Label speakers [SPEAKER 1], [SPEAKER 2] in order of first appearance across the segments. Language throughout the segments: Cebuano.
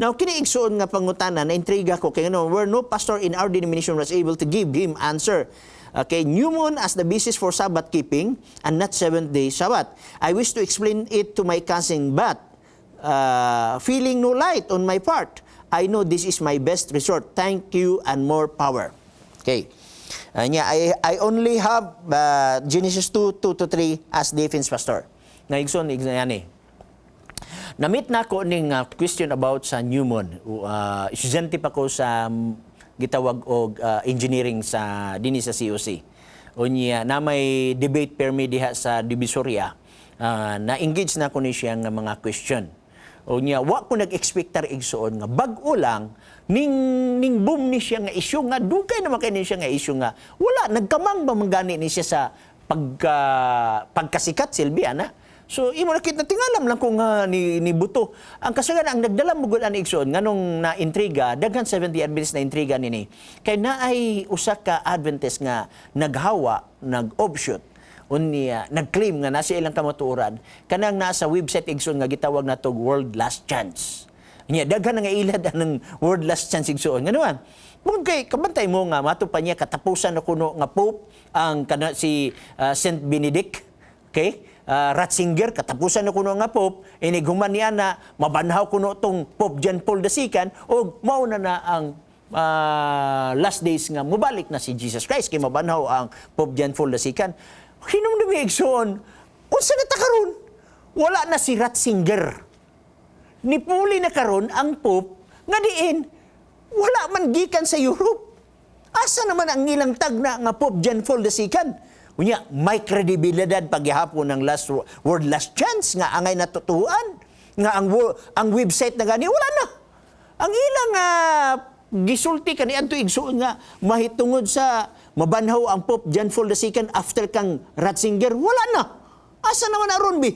[SPEAKER 1] Now, kini, igsuon, nga pangutana na intriga ko kay ano, where no pastor in our denomination was able to give him answer. Okay, new moon as the basis for Sabbath keeping and not seventh day Sabbath. I wish to explain it to my cousin, but feeling no light on my part. I know this is my best resort. Thank you and more power. Okay. Nya, I only have Genesis 2, 2 to 3 as defense, pastor. Nga igsoon, igsoon yan eh. Na-meet na ko ning question about sa new moon. Estudyante pa ko sa gitawag og engineering sa dinhi sa COC. Unya na may debate permi diha sa Divisoria. Na-engage na ko ni siya nga mga question. Unya wa ko nag-expectar, igsuon, nga bag-o lang ning boom ni siya nga issue nga dugay naman kay ni siya nga issue nga wala nagkamang ba man gani ni siya sa pagkasikat silbi ana. So imo nakit na tingalam lang kung ni buto. Ang kasagan ang nagdala mo gud ani, igsoon, nganong na intriga daghan 70 Adventist na intriga nini kay naay usa ka Adventist nga naghawa, nag-offshoot, unya nag-claim nga nasa ilang kamatuoran kanang nasa website, igsoon, nga gitawag natog World Last Chance. Nya daghan nga ilad ang World Last Chance, igsoon. Ngano man? Kung kay kabantay mo nga mato pa niya katapusan na kuno nga pope ang kana si Saint Benedict, okay? Ratzinger katapusan na kuno nga pope, inig human niya na mabanhaw kuno tong Pope John Paul II og mao na na ang last days nga mobalik na si Jesus Christ kay mabanhaw ang Pope John Paul II. Hinumdumi, igsoon, unsa na ta karon? Wala na si Ratzinger. Nipuli na karon ang Pope nga diin wala man gikan sa Europe. Asa naman ang ilang tagna nga Pope John Paul II? Unya, may kredibilidad paghihapon ng last World Last Chance nga angay natutuan nga ang website na gani wala na. Ang ilang gisulti kani adto, igsuon, nga mahitungod sa mabanhaw ang Pope John Paul II after kang Ratzinger, wala na. Asa naman aron bi?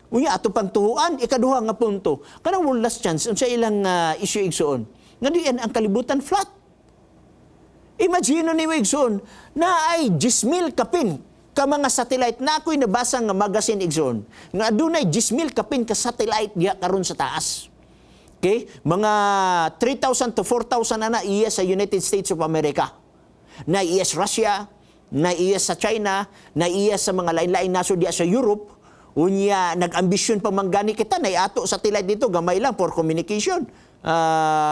[SPEAKER 1] Unya ato pang tuhuan, ikaduha nga punto. Kanang World Last Chance unsa ilang issue, igsuon? Nga diyan ang kalibutan flat. Imagine ni igsoon na ay 10,000 kapin ka mga satellite na ako'y nabasa nga magazine, igsoon, nga adunay 10,000 kapin ka satellite diha karon sa taas. Okay? Mga 3,000 to 4,000 na na iya sa United States of America. Na iya sa Russia, na iya sa China, na iya sa mga lain-lain nasod diya sa Europe. Unya nag-ambisyon pa man gani kita na ato satellite dito gamay lang for communication.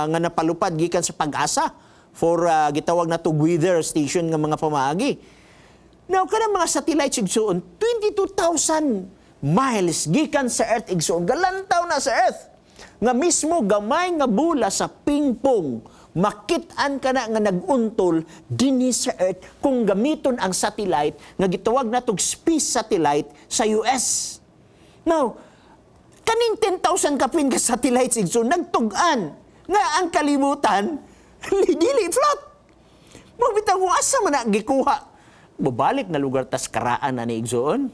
[SPEAKER 1] Nga napalupad gikan sa Pag-asa for gitawag na to weather station nga mga pamaagi. Now, kanang mga satellites, igsuon, 22,000 miles gikan sa Earth, igsuon, galantaw na sa Earth. Nga mismo gamay nga bula sa pingpong, makit-an ka na nga nag-untol dinhi sa Earth kung gamiton ang satellite nga gitawag natog space satellite sa US. Now, kaning 10,000 kapin ka satellites, igsoon, nagtug-an nga ang kalibutan dili flat. Mabitaw ko asa man na gikuha. Mubalik na lugar tas karaan na ni, igsoon.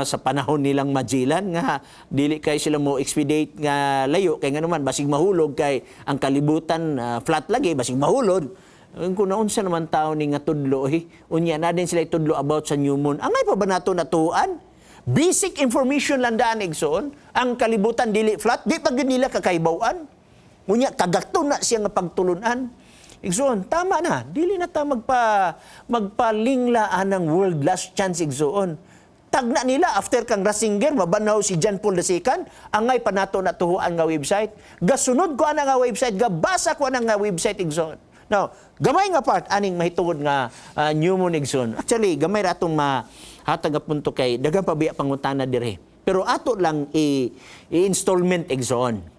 [SPEAKER 1] Sa panahon nilang Magellan nga dili kay sila mo expedite nga layo kay nga naman basig mahulog kay ang kalibutan flat lagi, basig mahulog. Ang kung naunsa naman tao ni nga tudlo eh. Unya na din sila tudlo about sa new moon. Angay pa ba nato natuan? Basic information lang daan, igsoon. Ang kalibutan dili flat, di pa gyud nila kakaibawan. Unya kagato na siya nga pagtulunan. Igsoon, tama na. Dili na ta magpalingla anang World Last Chance, igsoon. Tagna nila after kang Ratzinger mabanhaw si John Paul II, angay pa nato natuhuan nga website. Gasunod ko ana nga website, gabasa ko ana nga website, igsoon. Now, gamay nga part aning mahitungod nga new moon, igsoon. Actually, gamay ra atong mahatag nga punto kay daghan pa biya pangutana dire. Pero ato lang i-installment, igsoon.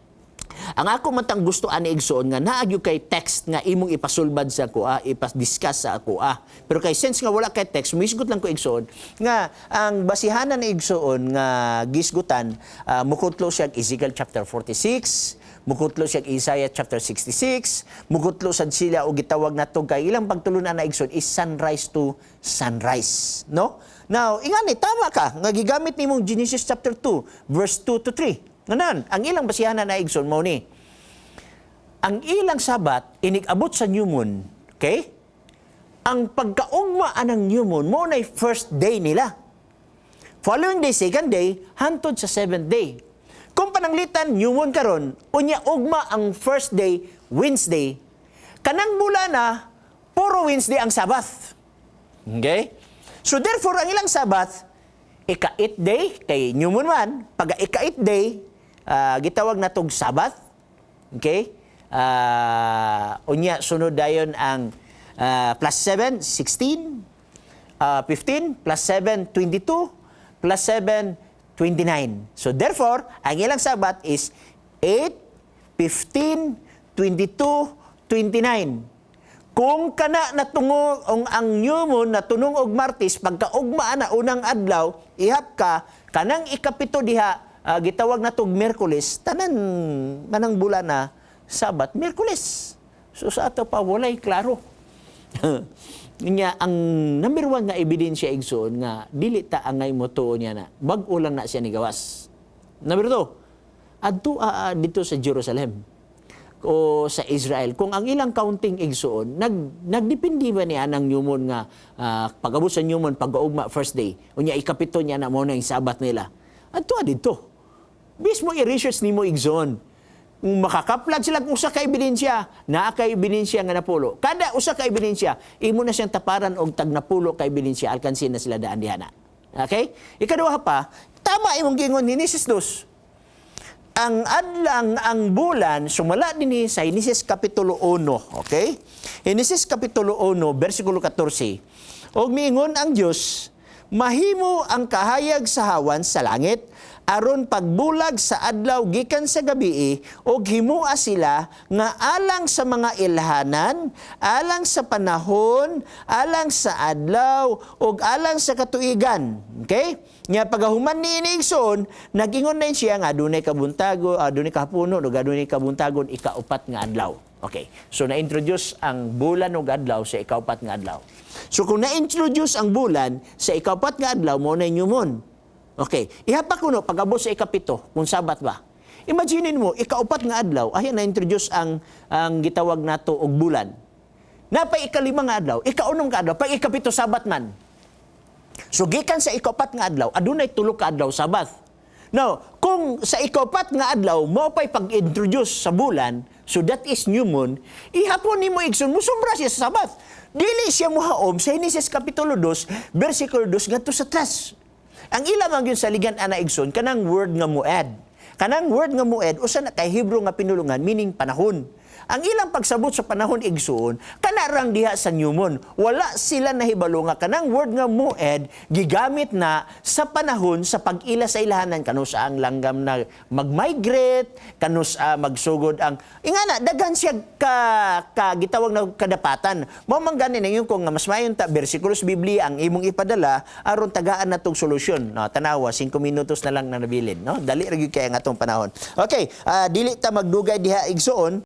[SPEAKER 1] Ang ako man tang gusto ani, igsoon, nga naa gyud kay text nga imong ipasulbad sa ako, ipas-discuss sa ako ah. Pero kay since nga wala kay text, muisgot lang ko, igsoon, nga ang basihanan ni igsoon nga gisgutan, mukutlo siya Ezekiel chapter 46, mukutlo siya Isaiah chapter 66, mukutlo sad sila og gitawag nato kay ilang pagtulunan na, igsoon, is sunrise to sunrise, no? Now, ingani tama ka nga gigamit nimong Genesis chapter 2 verse 2 to 3. Nganan, ang ilang basihanan na, igsoon, mao ni. Ang ilang Sabat inig-abot sa new moon, okay? Ang pagkaugma anang new moon mo na first day nila. Following day, second day, hantod sa seventh day. Kung pananglitan new moon karon, unya ugma ang first day Wednesday, kanang bulan na puro Wednesday ang Sabbath. Okay? So therefore, ang ilang Sabbath, ika-8 day, kay new moon man, pag ika-8 day, gitawag na tog Sabbath. Okay? Unya, sunod dayon ang plus 7, 16, 15, plus 7, 22, plus 7, 29. So therefore, ang ilang Sabbath is 8, 15, 22, 29. Kung kana natungo ang new moon natunong og Martes, pagkaugma na unang adlaw, ihap ka kanang ikapito diha, gitawag na tog Miyerkules, tanan manang bulan na Sabat Miyerkules. So sa ato pa walay klaro. Nya ang number one nga ebidensya, igsoon, nga dili ta angay mo niya na bag-o lang na siya ni gawas. Number two, adto dito sa Jerusalem o sa Israel, kung ang ilang counting, igsoon, nagdepende ba niya ng new moon nga pag-abot sa new moon, pag-ugma first day, unya ikapito niya na mo na yung Sabat nila? Adto dito mismo i-research nimo, igsoon, kung makakaplag sila kung usa ka ebidensya, naa kay ebidensya nga napulo. Kada usa ka ebidensya, imo na siyang taparan og tag napulo ka ebidensya, alkansin na sila daan diha na. Okay? Ikaduha pa, tama imong giingon, Genesis 2. Ang adlang ang bulan sumala dinhi sa Genesis kapitulo 1, okay? Genesis kapitulo 1 bersikulo 14. Og miingon ang Dios, "Mahimo ang kahayag sa hawan sa langit aron pagbulag sa adlaw gikan sa gabii, ug himua sila nga alang sa mga ilhanan, alang sa panahon, alang sa adlaw ug alang sa katuigan." Okay? Nya pagahuman ni ini, igsoon, nag-ingon na siya nga adunay kabuntago, adunay kahaponon ug adunay kabuntagon, ikaupat nga adlaw. Okay. So na-introduce ang bulan ug adlaw sa ikaupat nga adlaw. So kung na-introduce ang bulan sa ikaupat nga adlaw, mo na new moon. Okay. Ihapa kuno pag-abot sa ikapito, kung Sabat ba. Imagine mo, ikaupat nga adlaw, ay na-introduce ang gitawag nato og bulan. Napay ikalima nga adlaw, ikaunom nga adlaw, pag ikapito Sabat man. So gikan sa ikaupat nga adlaw, adunay tulo ka adlaw Sabat. Now, kung sa ikaupat nga adlaw mao pay pag-introduce sa bulan, so that is new moon, ihapon nimo, igsoon, musumbra siya sa Sabat. Dili siya muhaom sa Genesis kapitulo 2, versikulo 2 ngadto sa 3. Ang ila man gyud saligan ana, igsoon, kanang word nga mued. Kanang word nga mued usa na kay Hebrew nga pinulungan meaning panahon. Ang ilang pagsabot sa panahon, igsoon, kana rang diha sa new moon. Wala sila nahibalo nga kanang word nga mued gigamit na sa panahon sa pag-ila sa ilahanan, kanus ang langgam na mag-migrate, kanus magsugod ang ingana, daghan siya ka gitawag na kadapatan. Mao man gani ninyo kung nga mas mayon ta bersikulos Biblia ang imong ipadala aron tagaan na tong solusyon. No, tanawa, 5 minutos na lang na nabilin, no? Dali ra gyud kay ang atong panahon. Okay, dili ta magdugay diha, igsoon.